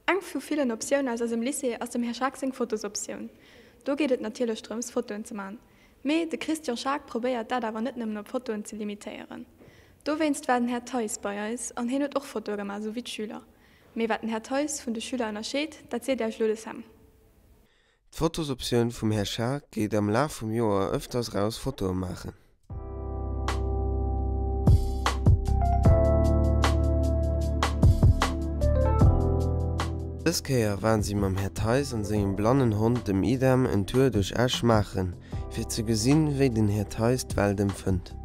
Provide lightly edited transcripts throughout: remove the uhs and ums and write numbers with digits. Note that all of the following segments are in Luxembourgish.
Eng vu villen Optiounen aus eisem Lycée ass dem Här Schaack seng Fotosoptioun. Do geet et natierlech drëms Fotoen ze man. Mee de Christian Schaack probéiert dat awer net nëmmen op Fotoen ze limitéieren. Dowéinst war den Här Theis bei eis an hien huet och Fotoe gemaach, sou wéi d'Schüler. Mee wat den Här Theis vun de Schüler ënnerscheet, dat seet Äech lo de Sam. D'Fotosoptioun vum Här Schaack geet am Laf vum Joer ëfters raus Fotoe maachen. Dës Kéier waren si mam Här Theis an sengem blannen Hond, dem Idem, en Tour duerch Esch maachen, fir ze gesinn, wéi den Här Theis d'Welt empfënnt.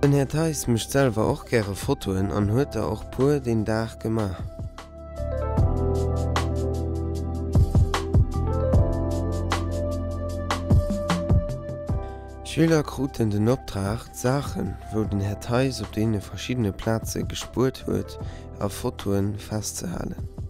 Den Här Theis mécht selwer och gäre Fotoen an huet der och puer deen Dag gemaach. D'Schüler kruten den Optrag, d'Saachen, wou den Här Theis op deene verschiddene Plaze gespuert huet, a Fotoe festzehalen.